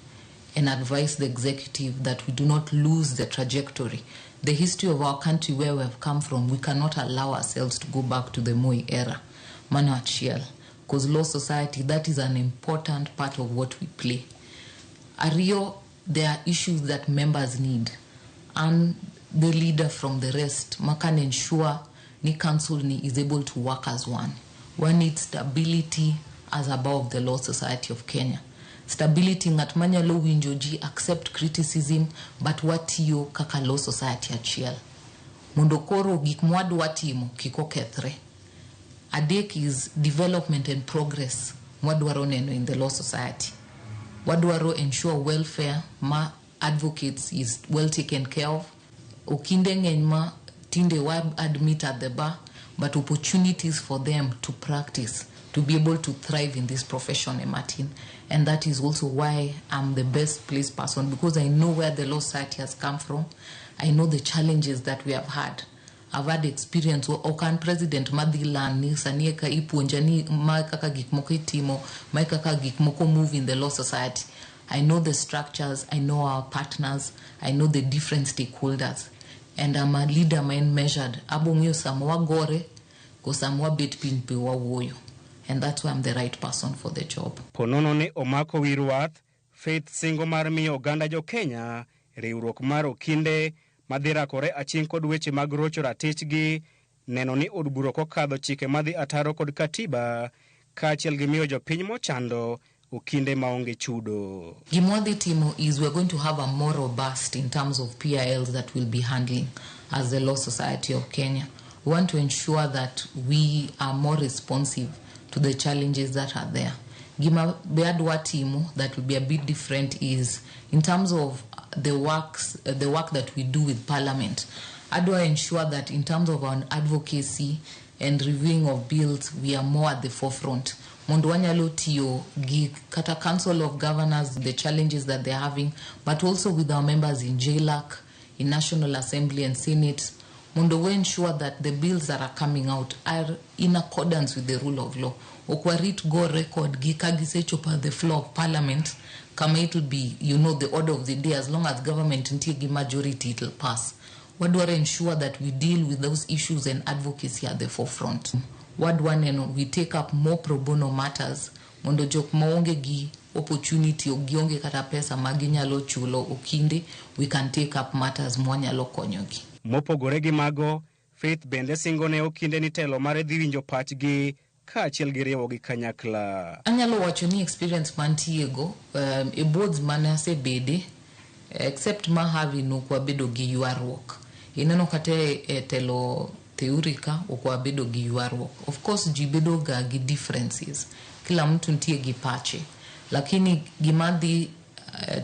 and advise the executive that we do not lose the trajectory. The history of our country, where we have come from, we cannot allow ourselves to go back to the Moi era. Mano achiel. Because Law Society, that is an important part of what we play. Ariyo, there are issues that members need. And the leader from the rest, ma can ensure ni council ni is able to work as one. One needs stability as above the Law Society of Kenya. Stability, ng'at manyalo winjo ji, accept criticism, but watiyo kaka Law Society achiel. Mondo koro gik mwadwa timo kik okethre. Adek is development and progress mwadwaro neno in the Law Society. Wadwaro ensure welfare ma advocates is well taken care of. Okinde ng'eny ma tinde wa admit at the bar, but opportunities for them to practice, to be able to thrive in this profession, Martin. And that is also why I'm the best placed person, because I know where the Law Society has come from. I know the challenges that we have had. I've had experience. Ok an president madhi learn ni sani eka ipuonja ni ma kaka gik moko itimo, ma kaka gik moko move in the Law Society. I know the structures, I know our partners, I know the different stakeholders. And I'm a leader ma en measured. Abo ng'eyo sama wagore go sama wabet piny be wawuoyo. And that's why I'm the right person for the job. Ponono ni omako wi rwath, Faith singo mar miyo oganda jo Kenya riwruok mar okinde madhi rakore aching' kod weche mag rocho ratichgi, neno ni od bura ok okadho chike madhi ataro kod katiba, kaachiel gi miyo jopiny mochando okinde maonge chudo. Gima wadhi timo is we're going to have a more robust in terms of PILs that we'll be handling as the Law Society of Kenya. We want to ensure that we are more responsive to the challenges that are there. Gima be adwa timo that will be a bit different is in terms of the work that we do with Parliament. Adwa ensure that in terms of our advocacy and reviewing of bills, we are more at the forefront. Mondo wanyalo tiyo gi kata Council of Governors, the challenges that they're having, but also with our members in JLAC, in National Assembly and Senate, mondo we ensure that the bills that are coming out are in accordance with the rule of law. Ok warit go record gi ka gisechopo at the floor of Parliament, kama it will be, the order of the day. As long as government nitie gi majority, it will pass. Wadwaro ensure that we deal with those issues and advocacy at the forefront. Wadwa neno we take up more pro bono matters mondo jok maonge gi opportunity ok gionge kata pesa ma ginyalo chulo okinde, we can take up matters mwanyalo konyogi. Mopogore gi mago, Faith bende singo ne okinde ni telo mare dhi winjo pachgi kaachiel gi riwogi kanyakla. Anyalo wacho ni experience mantiego e boards mane asebede, except ma Harvey, nok wabedo gi ywaruok. Ineno kata e telo Theuri ka ok wabedo gi ywaruok. Of course ji bedo ga gi differences, kila mtu nitie gi pache, lakini gima dhi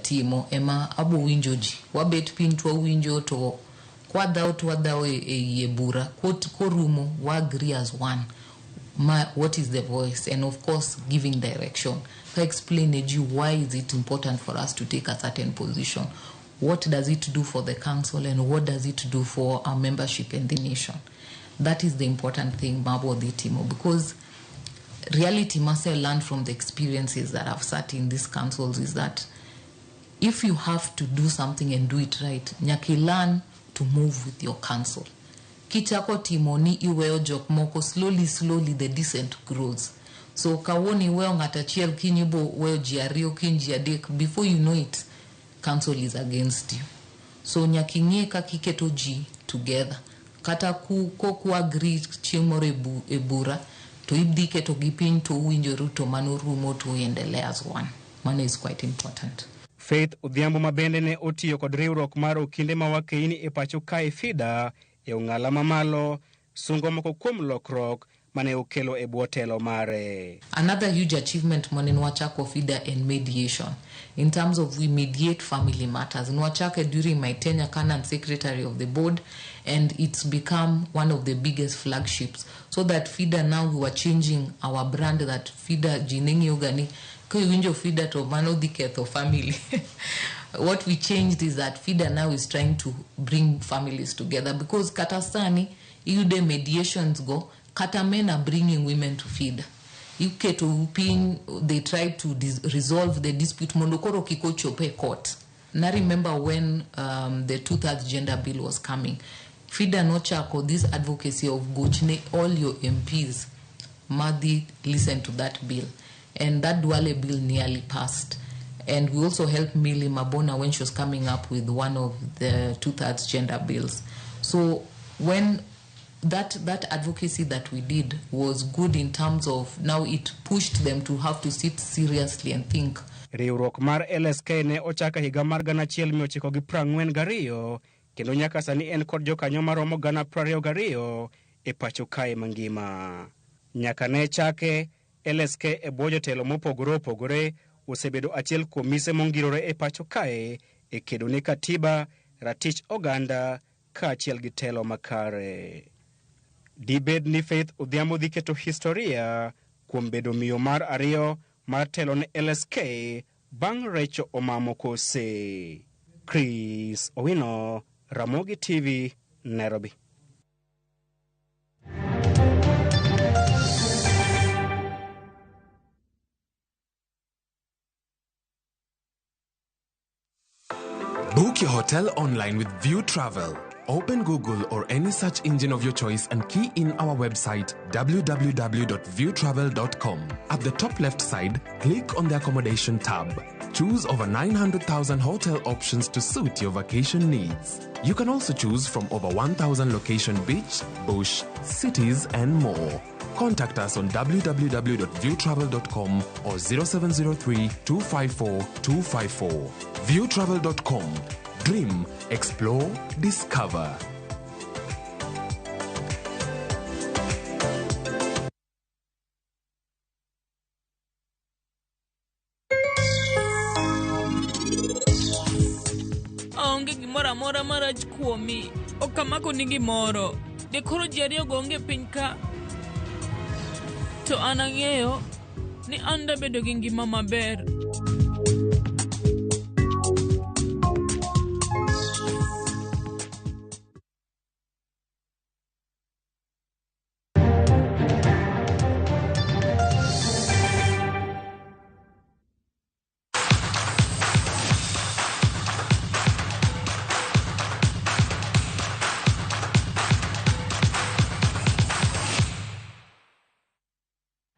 timo ema abo winjo ji. Wabet piny to wawinjo, to kwadhawo to wadhawo e bura, korumo wa agree as one ma, what is the voice, and of course giving direction ka explain ne ji why is it important for us to take a certain position, what does it do for the council and what does it do for our membership and the nation. That is the important thing mabo dhi timo, because reality must I learn from the experiences that I've sat in these councils is that if you have to do something and do it right, nyaka learn to move with your council. Kichako timo ni iweyo jok moko, slowly slowly the dissent grows. So kawuono iweyo ng'at achiel, kiny ibo weyo ji ariyo, kiny ji adek, before you know it, council is against you. So nyaka ing'e kaka iketo ji together. Kata ku kok agree chieng' moro e bura, to idhi keto gi piny to uwinjoru, to mano rumo, to uendelea as one. Mano is quite important. Faith Odhiambo ma bende ne otiyo kod riwruok mar okinde ma wakeini e pacho kae FIDA e ong'ala mamalo sungo moko kuom lokruok mane okelo e bwo telo mare. Another huge achievement mane nwachako FIDA en mediation. In terms of we mediate family matters. Nwachake during my tenure kana an secretary of the board, and it's become one of the biggest flagships. So that FIDA now we were changing our brand, that FIDA ji ne ng'iyoga ni kiwinjo FIDA to mano dhi ketho family. What we changed is that FIDA now is trying to bring families together, because kata sani iyude mediations go kata men are bringing women to FIDA. Iketo piny, they try to resolve the dispute mondo koro kik ochop e court. Na remember when the two-thirds gender bill was coming, FIDA nochako this advocacy of gochne all your MPs madhi listen to that bill, and that Duale bill nearly passed. And we also helped Millie Mabona when she was coming up with one of the two-thirds gender bills. So when that advocacy that we did was good in terms of now it pushed them to have to sit seriously and think. Riwruok mar LSK ne ochako higa mar 1942 kendo nyaka sani en kod jokanyo maromo 22,000 e pacho kae mangima. Nyaka ne chake, LSK e bwo jotelo mopogore opogore osebedo achiel kuom mise mongirore e pacho kae e kedo ne katiba, ratich oganda kaachiel gi telo makare. Dibed ni Faith Odhiambo dhi keto historia kuom bedo miyo mar ariyo mar telo ne LSK bang' Rachel Omamo kose. Chris Owino, Ramogi TV, Nairobi. Book your hotel online with View Travel. Open Google or any search engine of your choice and key in our website www.viewtravel.com. At the top left side, click on the accommodation tab. Choose over 900,000 hotel options to suit your vacation needs. You can also choose from over 1,000 location beach, bush, cities and more. Contact us on www.viewtravel.com or 0703 254 254. Viewtravel.com. Dream, explore, discover. Aonge gimoro amora marach kuomi. Ok amako ni gimoro. De koro ji ariyogo onge piny ka. To an ang'eyo ni an dabedo gi ngima maber.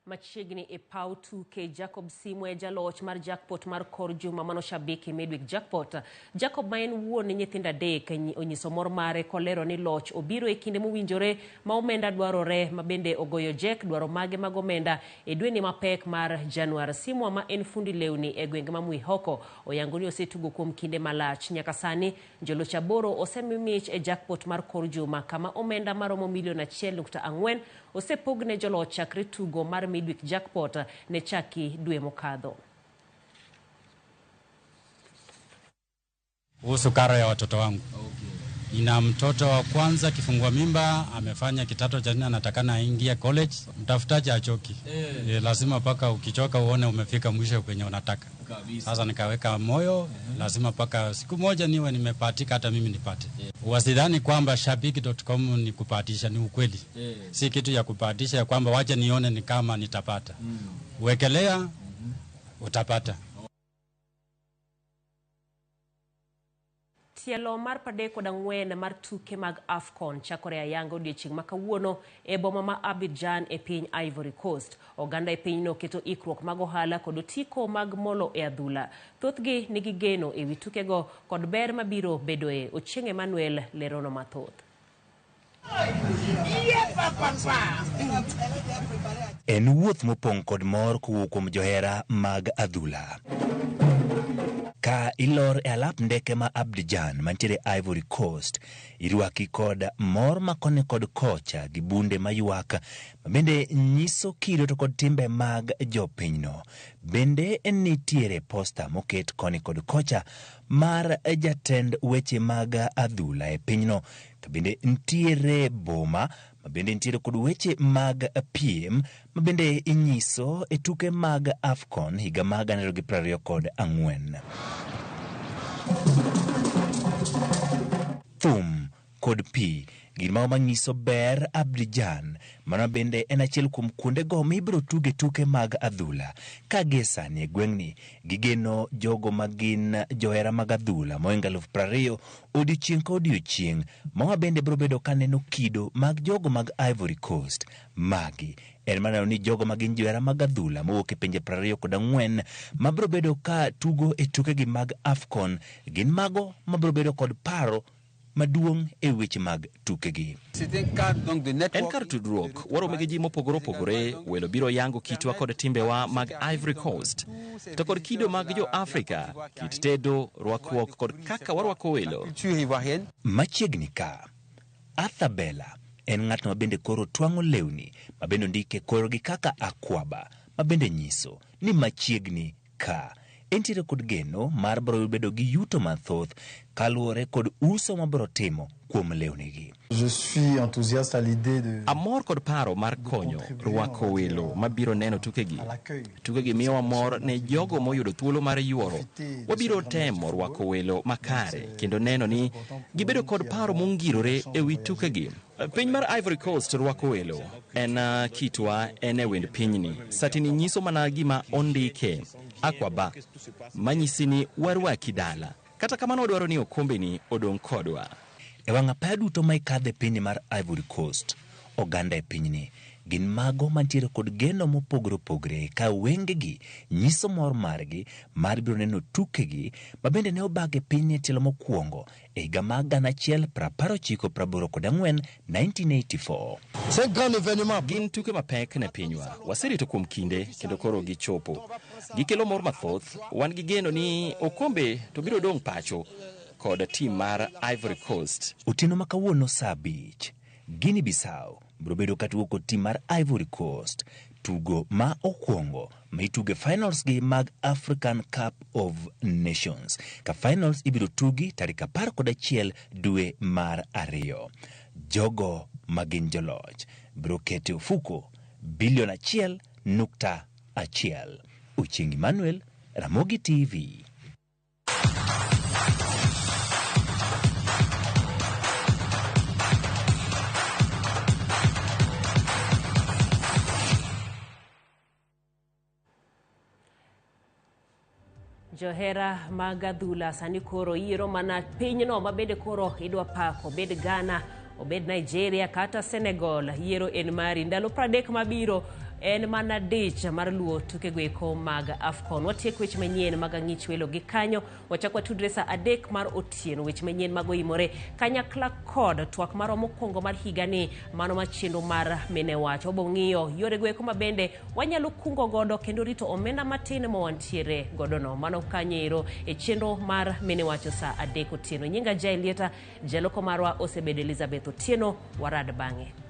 Machiegni e paw tuke, Jacob Simwe jaloch mar jackpot mar kor juma mano shabiki midweek jackpot. Jacob ma en wuon nyithindo adek onyiso mor mare kolero ni loch obiro e kinde mowinjore ma omenda dwarore ma bende ogoyo Jack dwaro mage mag omenda e dweni mapek mar Januar. Simwa ma en fundi lewni e gwenge ma Mwihoko oyango ni osetugo kuom kinde malach. Nyaka sani joloch 8 osemi mich e jackpot mar kor juma kama omenda maromo milion 1.4 osepogne joloch chakre tugo mar midweek jackpot ne chaki dwe mokadho. Kuhusu karo ya watoto wangu. Okay. Nina mtoto wa kwanza kifungua mimba, amefanya kidato cha 4, anatakana aingie college. Mtafutaji achoki. Lazima paka ukichoka uone umefika mwisho kwenye unataka. Sasa nikaweka moyo, lazima paka siku moja niwe nimepatika hata mimi nipate. Wasidhani kwamba shabiki.com ni kupatisha, ni ukweli. Si kitu ya kupatisha ya kwamba wacha nione ni kama nitapata. Wekelea, utapata. Tielo mar 34 mar tuke mag AFCON chakore ayanga odiechieng' ma kawuono e boma ma Abidjan e piny Ivory Coast. Oganda e pinyno keto ikruok mag ohala kod otiko mag molo e adhula. Thothgi nigi geno e wi tukego kod ber mabiro bedoe. Ochieng' Emmanuel lerono mathoth. En wuoth mopong' kod mor kowuok kuom johera mag adhula. Ka ilor e alap ndeke ma Abidjan mantiere Ivory Coast, irwaki kod mor makone kod kocha gi bunde maywak ma bende nyiso kido to kod timbe mag jopinyno. Bende nitiere posta moket koni kod kocha mar jatend weche mag adhula e pinyno. To bende nitiere boma ma bende nitiere kod weche mag piem ma bende inyiso e tuke mag AFCON higa mag 2024. Thum kod pi gin mago manyiso ber Abidjan. Mano bende en achiel kuom kuondego mibiro tuge tuke mag adhula. Ka gie sani e gweng'ni gigeno jogo ma gin johera mag adhula mohingo 20,000 odiochieng' ka odiochieng'. Mawa bende biro bedo ka neno kido mag jogo mag Ivory Coast. Magi en mana ni jogo ma gin johera mag adhula mowuok e pinje 24 mabiro bedo ka tugo e tukegi mag AFCON gin mago mabiro bedo kod paro maduong' e weche mag tukegi. En kar tudruok, waromo gi ji mopogore opogore, welo biro yango kitwa kod timbewa mag Ivory Coast, to kod kido mag jo Afrika, kit tedo, rwakruok kod kaka warwako welo. Machiegni ka, Arthur Bella en ng'atno ma bende koro twang'o lewni ma bende ondike korgi kaka Akwaba ma bende nyiso ni machiegni ka entiere kod geno mar biro bedo gi yuto mathoth kaluwore kod uso ma biro timo kuom lewnigi. Je suis enthousiaste à l'idée de Amor kod paro mar konyo rwako welo mabiro neno tukegi. Tukegi miyowa mor ne jogo moyudo thuolo mar yuoro. Wabiro temo rwako welo makare kendo neno ni gibedo kod paro mongirore e wi tukegi. Piny mar Ivory Coast rwako welo en kitwa en e wend pinyni. Satini nyiso mana gima ondike Akwaba manyisi ni warwaki dala. Kata kamano wadwaro ni okombeni odong' kodwa. E wang' apaya duto ma ikadhe pinyni mar Ivory Coast, oganda e pinyni gin mago mantiere kod geno mopogore opogore ka wengegi nyiso mor margi mar biro neno tukegi ma bende ne obag e pinyni e tielo mokwongo e higa mar 1984 1984. Gin tuke mapek ne pinywa. Waserito kuom kinde kendo koro gichopo. Gikelo mor mathoth. Wan gi geno ni okombe to biro dong' pacho kod tim mar Ivory Coast. Otieno ma kawuono saa 5, Guinea Bissau biro bedo ka tugo kod tim mar Ivory Coast. Tugo ma okwongo ma ituge finals gi mag African Cup of Nations. Ka finals ibiro tugi tarik 11 dwe mar 2. Jogo ma gin joloch biro keto e ofuko bilion 1.1. Ochieng' Emmanuel, Ramogi TV. Johera mag adhula sani koro yiero mana pinyno ma bende koro idwa pako, obed Ghana, obed Nigeria kata Senegal, yiero en mari. Ndalo 30 mabiro en mana dich mar luwo tukego eko mag AFCON. Watieko weche manyien mag ang'ich welo gi kanyo, wachak watudre saa 3 mar otieno, weche manyien mag oimore kanyakla kod twak marwa mokwongo mar higani, mano mar chenro mar mine wach. Wabo ng'iyo yorego eko ma bende wanyalo kungo godo kendo rito omenda matin ma wantiere godo no. Mano kanyo ero e chenro mar mine wacho saa 3 otieno. Nyinga Jael Lieta, jaloko marwa osebedo Elizabeth Otieno, warad bang'e.